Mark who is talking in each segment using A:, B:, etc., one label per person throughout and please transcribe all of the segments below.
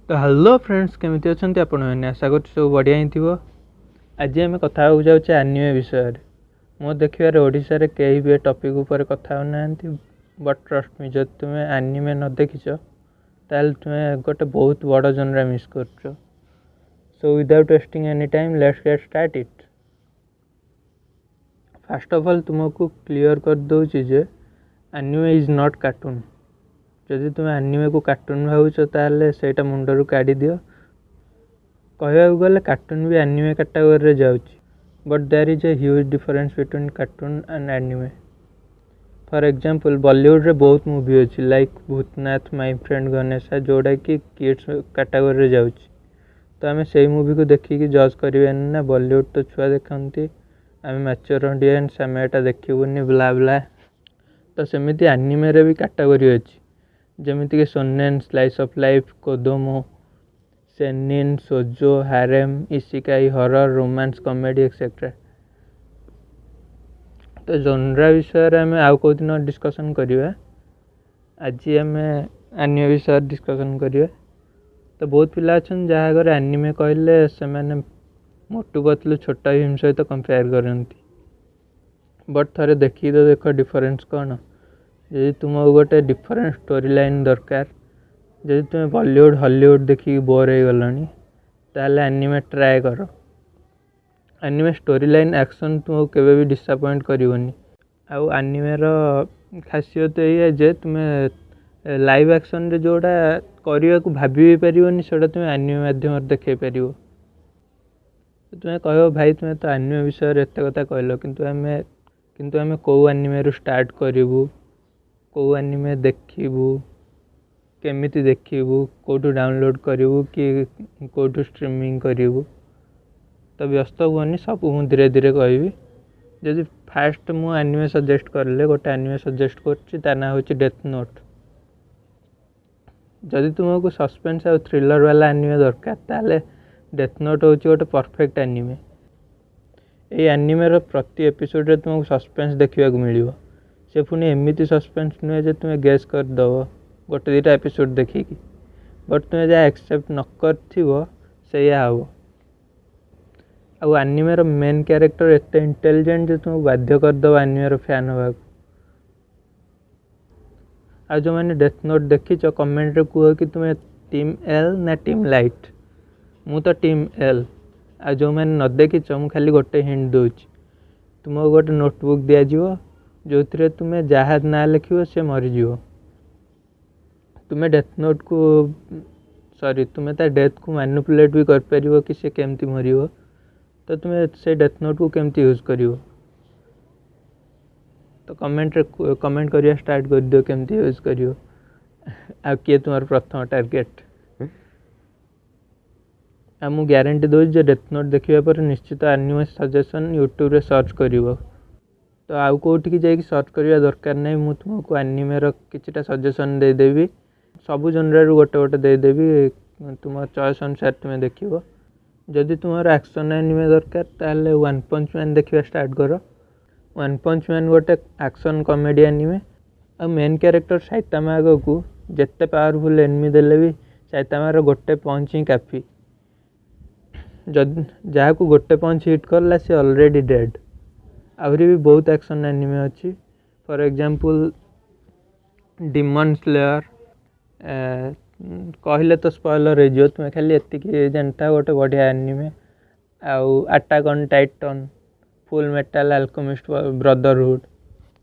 A: ତ hello friends, କେମିତି ଅଛନ୍ତି ଆପଣମାନେ? ଆଶା କରୁଛି ସବୁ ବଢ଼ିଆ ହିଁ ଥିବ। ଆଜି ଆମେ କଥା ହେବାକୁ ଯାଉଛେ ଆନିମେ ବିଷୟରେ। ମୋ ଦେଖିବାରେ ଓଡ଼ିଶାରେ କେହି ବି ଏ ଟପିକ୍ ଉପରେ କଥା ହେଉନାହାନ୍ତି, ବଟ୍ ଟ୍ରଷ୍ଟ ମି, ଯଦି ତୁମେ ଆନିମେ ନ ଦେଖିଛ ତାହେଲେ ତୁମେ ଗୋଟେ ବହୁତ ବଡ଼ ଜନରା ମିସ୍ କରୁଛ। So without wasting any time, let's get start it. First of all, ତୁମକୁ କ୍ଲିଅର୍ କରିଦେଉଛି ଯେ ଆନିମେ is not cartoon. ଯଦି ତୁମେ ଆନିମେକୁ କାର୍ଟୁନ୍ ଭାବୁଛ, ତାହେଲେ ସେଇଟା ମୁଣ୍ଡରୁ କାଢ଼ିଦିଅ। କହିବାକୁ ଗଲେ କାର୍ଟୁନ୍ ବି ଆନିମେ କାଟାଗୋରୀରେ ଯାଉଛି, but there is a huge difference between cartoon and anime. For example, ବଲିଉଡ଼ରେ ବହୁତ ମୁଭି ଅଛି, ଲାଇକ୍ ଭୂତନାଥ, ମାଇ ଫ୍ରେଣ୍ଡ ଗଣେଶା, ଯେଉଁଟାକି କିଡ଼୍ସ କାଟାଗୋରୀରେ ଯାଉଛି। ତ ଆମେ ସେଇ ମୁଭିକୁ ଦେଖିକି ଜଜ୍ କରିବାନି ନା, ବଲିଉଡ଼ ତ ଛୁଆ ଦେଖନ୍ତି, ଆମେ ମ୍ୟାଚୁଅର୍ ଅଡ଼ିଏନ୍ସ, ଆମେ ଏଇଟା ଦେଖିବୁନି, ବ୍ଲା ବ୍ଲା। ତ ସେମିତି ଆନିମେରେ ବି କାଟାଗୋରୀ ଅଛି, ଯେମିତିକି shonen, slice of life, kodomo, seinen, shojo, harem, isekai, horror, romance, comedy, etcetera. ତ ଜନରା ବିଷୟରେ ଆମେ ଆଉ କେଉଁଦିନ ଡିସ୍କସନ୍ କରିବା। ଆଜି ଆମେ ଆନିମେ ବିଷୟରେ ଡିସ୍କସନ୍ କରିବା। ତ ବହୁତ ପିଲା ଅଛନ୍ତି ଯାହା ଆଗରେ ଆନିମେ କହିଲେ ସେମାନେ ମୋଟୁ ପତଲୁ, ଛୋଟା ଭୀମ ସହିତ କମ୍ପେୟାର କରନ୍ତି, ବଟ୍ ଥରେ ଦେଖିକି ତ ଦେଖ ଡିଫରେନ୍ସ କ'ଣ। ଯଦି ତୁମକୁ ଗୋଟେ ଡିଫରେଣ୍ଟ ଷ୍ଟୋରି ଲାଇନ୍ ଦରକାର, ଯଦି ତୁମେ ବଲିଉଡ଼, ହଲିଉଡ଼ ଦେଖିକି ବୋର୍ ହେଇଗଲଣି, ତାହେଲେ ଆନିମେ ଟ୍ରାଏ କର। ଆନିମେ ଷ୍ଟୋରି ଲାଇନ୍, ଆକ୍ସନ୍ ତୁମକୁ କେବେ ବି ଡିସଆପଏଣ୍ଟ କରିବନି। ଆଉ ଆନିମେର ଖାସିୟତ ଏଇଆ ଯେ ତୁମେ ଲାଇଭ୍ ଆକ୍ସନ୍ରେ ଯେଉଁଟା କରିବାକୁ ଭାବି ବି ପାରିବନି, ସେଇଟା ତୁମେ ଆନିମେ ମାଧ୍ୟମରେ ଦେଖାଇ ପାରିବ। ତୁମେ କହିବ, ଭାଇ, ତୁମେ ତ ଆନିମେ ବିଷୟରେ ଏତେ କଥା କହିଲ, କିନ୍ତୁ ଆମେ କେଉଁ ଆନିମେରୁ ଷ୍ଟାର୍ଟ କରିବୁ, କେଉଁ ଆନିମେ ଦେଖିବୁ, କେମିତି ଦେଖିବୁ, କେଉଁଠୁ ଡାଉନଲୋଡ଼୍ କରିବୁ କି କେଉଁଠୁ ଷ୍ଟ୍ରିମିଂ କରିବୁ? ତ ବ୍ୟସ୍ତ ହୁଅନି, ସବୁ ମୁଁ ଧୀରେ ଧୀରେ କହିବି। ଯଦି ଫାଷ୍ଟ ମୁଁ ଆନିମେ ସଜେଷ୍ଟ କଲେ, ଗୋଟେ ଆନିମେ ସଜେଷ୍ଟ କରୁଛି, ତା ନାଁ ହେଉଛି ଡେଥ୍ ନୋଟ୍। ଯଦି ତୁମକୁ ସସ୍ପେନ୍ସ ଆଉ ଥ୍ରିଲର୍ ବାଲା ଆନିମେ ଦରକାର, ତାହେଲେ ଡେଥ୍ ନୋଟ୍ ହେଉଛି ଗୋଟେ ପରଫେକ୍ଟ ଆନିମେ। ଏଇ ଆନିମେର ପ୍ରତି ଏପିସୋଡ଼ରେ ତୁମକୁ ସସ୍ପେନ୍ସ ଦେଖିବାକୁ ମିଳିବ। ସେ ପୁଣି ଏମିତି ସସ୍ପେନ୍ସ ନୁହେଁ ଯେ ତୁମେ ଗେସ୍ କରିଦେବ ଗୋଟେ ଦୁଇଟା ଏପିସୋଡ଼ ଦେଖିକି, ବଟ୍ ତୁମେ ଯାହା ଏକ୍ସପେକ୍ଟ ନ କରିଥିବ, ସେଇଆ ହେବ। ଆଉ ଆନିମେର ମେନ୍ କ୍ୟାରେକ୍ଟର ଏତେ ଇଣ୍ଟେଲିଜେଣ୍ଟ ଯେ ତୁମକୁ ବାଧ୍ୟ କରିଦେବ ଆନିମେର ଫ୍ୟାନ୍ ହେବାକୁ। ଆଉ ଯେଉଁମାନେ ଡେଥ୍ ନୋଟ୍ ଦେଖିଛ, କମେଣ୍ଟରେ କୁହ କି ତୁମେ ଟିମ୍ ଏଲ୍ ନା ଟିମ୍ ଲାଇଟ୍। ମୁଁ ତ ଟିମ୍ ଏଲ୍। ଆଉ ଯେଉଁମାନେ ନ ଦେଖିଛ, ମୁଁ ଖାଲି ଗୋଟେ ହିଣ୍ଟ ଦେଉଛି। ତୁମକୁ ଗୋଟେ ନୋଟବୁକ୍ ଦିଆଯିବ, ଯେଉଁଥିରେ ତୁମେ ଯାହା ନାଁ ଲେଖିବ ସେ ମରିଯିବ। ତୁମେ ଡେଥ୍ ନୋଟ୍କୁ, ସରି, ତୁମେ ତା ଡେଥ୍କୁ ମାନୁପୁଲେଟ୍ ବି କରିପାରିବ କି ସେ କେମିତି ମରିବ। ତ ତୁମେ ସେ ଡେଥ୍ ନୋଟ୍କୁ କେମିତି ୟୁଜ୍ କରିବ? ତ କମେଣ୍ଟରେ କମେଣ୍ଟ କରିବା ଷ୍ଟାର୍ଟ କରିଦିଅ, କେମିତି ୟୁଜ୍ କରିବ ଆଉ କିଏ ତୁମର ପ୍ରଥମ ଟାର୍ଗେଟ୍। ଆଉ ମୁଁ ଗ୍ୟାରେଣ୍ଟି ଦେଉଛି ଯେ ଡେଥ୍ ନୋଟ୍ ଦେଖିବା ପରେ ନିଶ୍ଚିତ ଆନିମେ ସଜେସନ୍ ୟୁଟ୍ୟୁବରେ ସର୍ଚ୍ଚ କରିବ। ତ ଆଉ କେଉଁଠିକି ଯାଇକି ସର୍ଚ୍ଚ କରିବା ଦରକାର ନାହିଁ। ମୁଁ ତୁମକୁ ଆନିମେର କିଛିଟା ସଜେସନ୍ ଦେଇଦେବି। ସବୁ ଜନରାରୁ ଗୋଟେ ଗୋଟେ ଦେଇଦେବି, ତୁମ ଚଏସ୍ ଅନୁସାରେ ତୁମେ ଦେଖିବ। ଯଦି ତୁମର ଆକ୍ସନ୍ ଆନିମେ ଦରକାର, ତାହେଲେ ୱାନ୍ ପଞ୍ଚ ମ୍ୟାନ୍ ଦେଖିବା ଷ୍ଟାର୍ଟ କର। ୱାନ୍ ପଞ୍ଚ ମ୍ୟାନ୍ ଗୋଟେ ଆକ୍ସନ୍ କମେଡ଼ି ଆନିମେ। ଆଉ ମେନ୍ କ୍ୟାରେକ୍ଟର ସାଇତାମା ଆଗକୁ ଯେତେ ପାୱାରଫୁଲ୍ ଏନିମି ଦେଲେ ବି ସାଇତାମାର ଗୋଟେ ପଞ୍ଚ ହିଁ କାଫି। ଯଦି ଯାହାକୁ ଗୋଟେ ପଞ୍ଚ ହିଟ୍ କଲା, ସେ ଅଲରେଡ଼ି ଡେଡ଼୍। ଆହୁରି ବି ବହୁତ ଆକ୍ସନ୍ ଆନିମେ ଅଛି, ଫର୍ ଏକ୍ଜାମ୍ପଲ୍ ଡିମନ୍ ସ୍ଲେୟର୍। କହିଲେ ତ ସ୍ପଏଲର୍ ହେଇଯିବ, ତୁମେ ଖାଲି ଏତିକି ଜାଣିଥାଅ, ଗୋଟେ ବଢ଼ିଆ ଆନିମେ। ଆଉ Attack on Titan, Fullmetal Alchemist Brotherhood,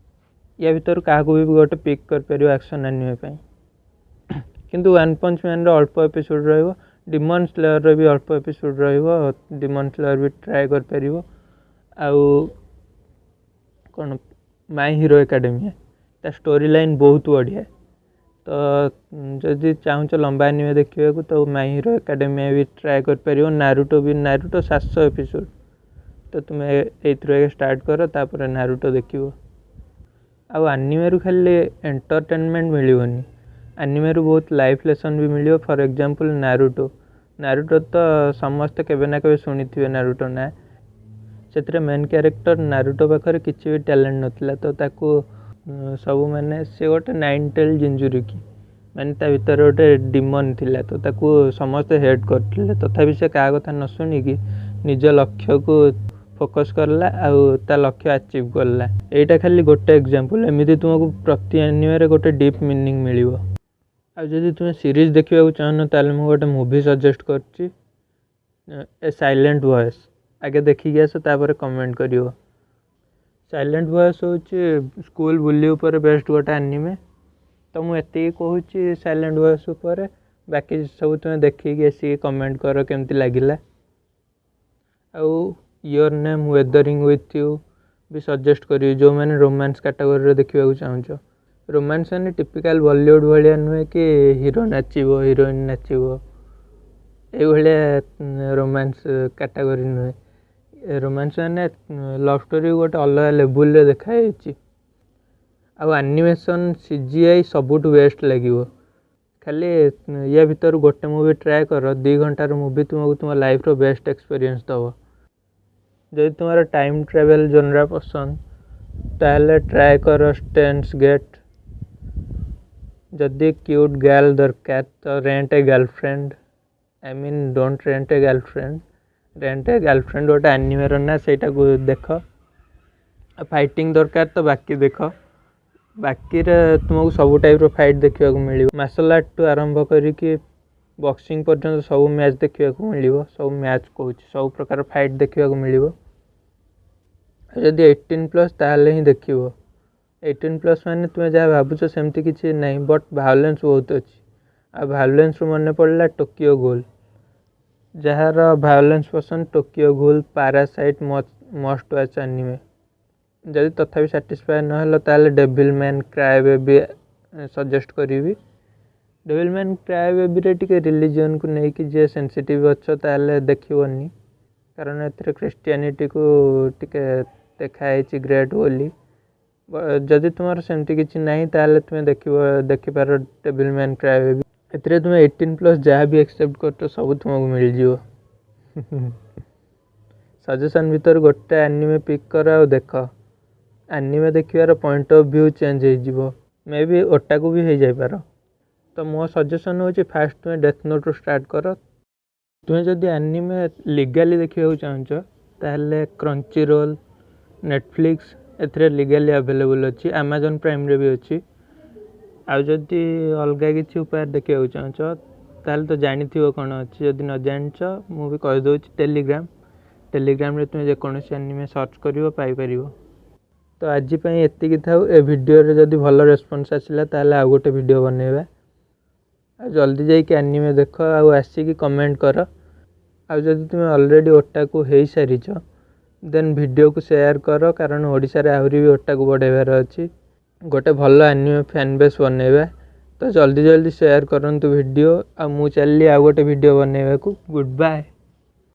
A: ୟା ଭିତରୁ କାହାକୁ ବି ଗୋଟେ ପିକ୍ କରିପାରିବ ଆକ୍ସନ୍ ଆନିମେ ପାଇଁ। କିନ୍ତୁ ୱାନ୍ ପଞ୍ଚ ମ୍ୟାନ୍ର ଅଳ୍ପ ଏପିସୋଡ଼ ରହିବ, ଡିମନ୍ ସ୍ଲେୟର୍ର ବି ଅଳ୍ପ ଏପିସୋଡ଼ ରହିବ। ଡିମନ୍ ସ୍ଲେୟର୍ ବି ଟ୍ରାଏ କରିପାରିବ। ଆଉ କ'ଣ, ମାଇ ହିରୋ ଏକାଡେମିଆ, ତା ଷ୍ଟୋରି ଲାଇନ୍ ବହୁତ ବଢ଼ିଆ। ତ ଯଦି ଚାହୁଁଛ ଲମ୍ବା ଆନିମେ ଦେଖିବାକୁ, ତ ମାଇ ହିରୋ ଏକାଡେମିଆ ବି ଟ୍ରାଏ କରିପାରିବ। ନାରୁଟୋ ବି, ନାରୁଟୋ 700 ଏପିସୋଡ଼। ତ ତୁମେ ଏଇଥିରୁ ଆଗେ ଷ୍ଟାର୍ଟ କର, ତାପରେ ନାରୁଟୋ ଦେଖିବ। ଆଉ ଆନିମେରୁ ଖାଲି ଏଣ୍ଟରଟେନମେଣ୍ଟ ମିଳିବନି, ଆନିମେରୁ ବହୁତ ଲାଇଫ୍ ଲେସନ୍ ବି ମିଳିବ। For example ନାରୁଟୋ। ନାରୁଟୋ ତ ସମସ୍ତେ କେବେ ନା କେବେ ଶୁଣିଥିବେ ନାରୁଟୋ ନାଁ। ସେଥିରେ ମେନ୍ କ୍ୟାରେକ୍ଟର ନାରୁଟୋ ପାଖରେ କିଛି ବି ଟ୍ୟାଲେଣ୍ଟ ନଥିଲା। ତ ତାକୁ ସବୁ, ମାନେ ସେ ଗୋଟେ ନାଇନ୍ ଟେଲ୍ ଜିଞ୍ଜୁରିକି, ମାନେ ତା ଭିତରେ ଗୋଟେ ଡିମନ୍ ଥିଲା, ତ ତାକୁ ସମସ୍ତେ ହେଟ୍ କରୁଥିଲେ। ତଥାପି ସେ କାହା କଥା ନ ଶୁଣିକି ନିଜ ଲକ୍ଷ୍ୟକୁ ଫୋକସ୍ କଲା ଆଉ ତା ଲକ୍ଷ୍ୟ ଆଚିଭ୍ କଲା। ଏଇଟା ଖାଲି ଗୋଟେ ଏକ୍ଜାମ୍ପଲ୍। ଏମିତି ତୁମକୁ ପ୍ରତି ଆନିମେରେ ଗୋଟେ ଡିପ୍ ମିନିଂ ମିଳିବ। ଆଉ ଯଦି ତୁମେ ସିରିଜ୍ ଦେଖିବାକୁ ଚାହୁଁନ, ତାହେଲେ ମୁଁ ଗୋଟେ ମୁଭି ସଜେଷ୍ଟ କରୁଛି, ଏ ସାଇଲେଣ୍ଟ ଭଏସ୍। ଆଗେ ଦେଖିକି ଆସ, ତାପରେ କମେଣ୍ଟ କରିବ। ସାଇଲେଣ୍ଟ ଭଏସ୍ ହେଉଛି ସ୍କୁଲ ବୁଲି ଉପରେ ବେଷ୍ଟ ଗୋଟେ ଆନିମେ। ତ ମୁଁ ଏତିକି କହୁଛି ସାଇଲେଣ୍ଟ ଭଏସ୍ ଉପରେ, ବାକି ସବୁ ତୁମେ ଦେଖିକି ଆସିକି କମେଣ୍ଟ କର କେମିତି ଲାଗିଲା। ଆଉ your name, ୱେଦରିଂ with you B suggest କରିବି, ଯେଉଁମାନେ ରୋମାନ୍ସ କାଟାଗୋରୀରେ ଦେଖିବାକୁ ଚାହୁଁଛ। ରୋମାନ୍ସ ମାନେ ଟିପିକାଲ ବଲିଉଡ଼ ଭଳିଆ ନୁହେଁ କି ହିରୋ ନାଚିବ, ହିରୋଇନ୍ ନାଚିବ, ଏଇଭଳିଆ ରୋମାନ୍ସ କାଟାଗୋରୀ ନୁହେଁ। ରୋମାନ୍ସ ମାନେ ଲଭ୍ ଷ୍ଟୋରି ଗୋଟେ ଅଲଗା ଲେବୁଲରେ ଦେଖାଯାଇଛି। ଆଉ ଆନିମେସନ୍, CGI ସବୁଠୁ ବେଷ୍ଟ ଲାଗିବ। ଖାଲି ୟା ଭିତରୁ ଗୋଟେ ମୁଭି ଟ୍ରାଏ କର। 2 ଘଣ୍ଟାର ମୁଭି ତୁମକୁ ତୁମ ଲାଇଫ୍ର ବେଷ୍ଟ ଏକ୍ସପିରିଏନ୍ସ ଦେବ। ଯଦି ତୁମର ଟାଇମ୍ ଟ୍ରାଭେଲ୍ ଜନରା ପସନ୍ଦ, ତାହେଲେ ଟ୍ରାଏ କର ଷ୍ଟେନ୍ସ ଗେଟ୍। ଯଦି କ୍ୟୁଟ୍ ଗାର୍ଲ ଦରକାର ତ Rent a Girlfriend, I mean, don't rent a girlfriend, Rent a Girlfriend ଗୋଟେ ଆନିମେର ନା, ସେଇଟାକୁ ଦେଖ। ଆଉ ଫାଇଟିଂ ଦରକାର ତ ବାକି ଦେଖ। ବାକିରେ ତୁମକୁ ସବୁ ଟାଇପ୍ର ଫାଇଟ୍ ଦେଖିବାକୁ ମିଳିବ। ମାର୍ଶାଲ ଆର୍ଟଠୁ ଆରମ୍ଭ କରିକି ବକ୍ସିଂ ପର୍ଯ୍ୟନ୍ତ ସବୁ ମ୍ୟାଚ୍ ଦେଖିବାକୁ ମିଳିବ। ସବୁ ମ୍ୟାଚ୍ କହୁଛି, ସବୁ ପ୍ରକାର ଫାଇଟ୍ ଦେଖିବାକୁ ମିଳିବ। ଆଉ ଯଦି 18+ ତାହେଲେ ହିଁ ଦେଖିବ। 18+ ମାନେ ତୁମେ ଯାହା ଭାବୁଛ ସେମିତି କିଛି ନାହିଁ, ବଟ୍ ଭାয়োଲେନ୍ସ ବହୁତ ଅଛି। ଆଉ ଭାয়োଲେନ୍ସରୁ ମନେ ପଡ଼ିଲା ଟୋକିଓ ଗୋଲ୍। ଯାହାର ଭାয়োଲେନ୍ସ ପସନ୍ଦ, ଟୋକିଓ ଗୋଲ୍, ପାରାସାଇଟ୍ ମଷ୍ଟ ୱାଚ୍ ଆନିମେ। ଯଦି ତଥାପି ସାଟିସ୍ଫାଏ ନହେଲ, ତାହେଲେ devil man cry baby suggest କରିବି। ଡେଭିଲ୍ ମ୍ୟାନ୍ କ୍ରାଏ ବେବିରେ ଟିକେ ରିଲିଜିଅନ୍କୁ ନେଇକି ଯିଏ ସେନ୍ସିଟିଭ୍ ଅଛ, ତାହେଲେ ଦେଖିବନି, କାରଣ ଏଥିରେ ଖ୍ରୀଷ୍ଟିଆନିଟିକୁ ଟିକେ ଦେଖା ହେଇଛି ଗ୍ରେଟ୍ ବୋଲି। ଯଦି ତୁମର ସେମିତି କିଛି ନାହିଁ, ତାହେଲେ ତୁମେ ଦେଖିବ, ଦେଖିପାର ଡେଭିଲ୍ ମ୍ୟାନ୍ କ୍ରାଏ ବେବି। ଏଥିରେ ତୁମେ 18+ ଯାହା ବି ଏକ୍ସପେକ୍ଟ କରୁଛ, ସବୁ ତୁମକୁ ମିଳିଯିବ। ସଜେସନ୍ ଭିତରୁ ଗୋଟେ ଆନିମେ ପିକ୍ କର ଆଉ ଦେଖ। ଆନିମେ ଦେଖିବାର ପଏଣ୍ଟ ଅଫ୍ ଭ୍ୟୁ ଚେଞ୍ଜ ହେଇଯିବ। ମେ ବି ଓଟାକୁ ବି ହେଇଯାଇପାର। ତ ମୋ ସଜେସନ୍ ହେଉଛି, ଫାଷ୍ଟ ତୁମେ ଡେଥ୍ ନୋଟ୍ରୁ ଷ୍ଟାର୍ଟ କର। ତୁମେ ଯଦି ଆନିମେ ଲିଗାଲି ଦେଖିବାକୁ ଚାହୁଁଛ, ତାହେଲେ କ୍ରଞ୍ଚି ରୋଲ୍, ନେଟଫ୍ଲିକ୍ସ, ଏଥିରେ ଲିଗାଲି ଆଭେଲେବୁଲ୍ ଅଛି। ଆମାଜନ୍ ପ୍ରାଇମ୍ରେ ବି ଅଛି। ଆଉ ଯଦି ଅଲଗା କିଛି ଉପାୟରେ ଦେଖିବାକୁ ଚାହୁଁଛ, ତାହେଲେ ତ ଜାଣିଥିବ କ'ଣ ଅଛି। ଯଦି ନ ଜାଣିଛ, ମୁଁ ବି କହିଦେଉଛି, ଟେଲିଗ୍ରାମ। ଟେଲିଗ୍ରାମରେ ତୁମେ ଯେକୌଣସି ଆନିମେ ସର୍ଚ୍ଚ କରିବ, ପାଇପାରିବ। ତ ଆଜି ପାଇଁ ଏତିକି ଥାଉ। ଏ ଭିଡ଼ିଓରେ ଯଦି ଭଲ ରେସ୍ପନ୍ସ ଆସିଲା, ତାହେଲେ ଆଉ ଗୋଟେ ଭିଡ଼ିଓ ବନେଇବା। ଆଉ ଜଲ୍ଦି ଯାଇକି ଆନିମେ ଦେଖ ଆଉ ଆସିକି କମେଣ୍ଟ କର। ଆଉ ଯଦି ତୁମେ ଅଲରେଡ଼ି ଓଟାକୁ ହେଇସାରିଛ, ଦେନ୍ ଭିଡ଼ିଓକୁ ସେୟାର କର, କାରଣ ଓଡ଼ିଶାରେ ଆହୁରି ବି ଓଟାକୁ ବଢ଼େଇବାର ଅଛି। ଗୋଟେ ଭଲ ଆନିମେ ଫ୍ୟାନ୍ ବେସ୍ ବନେଇବା। ତ ଜଲ୍ଦି ଜଲ୍ଦି ସେୟାର କରନ୍ତୁ ଭିଡ଼ିଓ। ଆଉ ମୁଁ ଚାଲିଲି ଆଉ ଗୋଟେ ଭିଡ଼ିଓ ବନେଇବାକୁ। Good bye.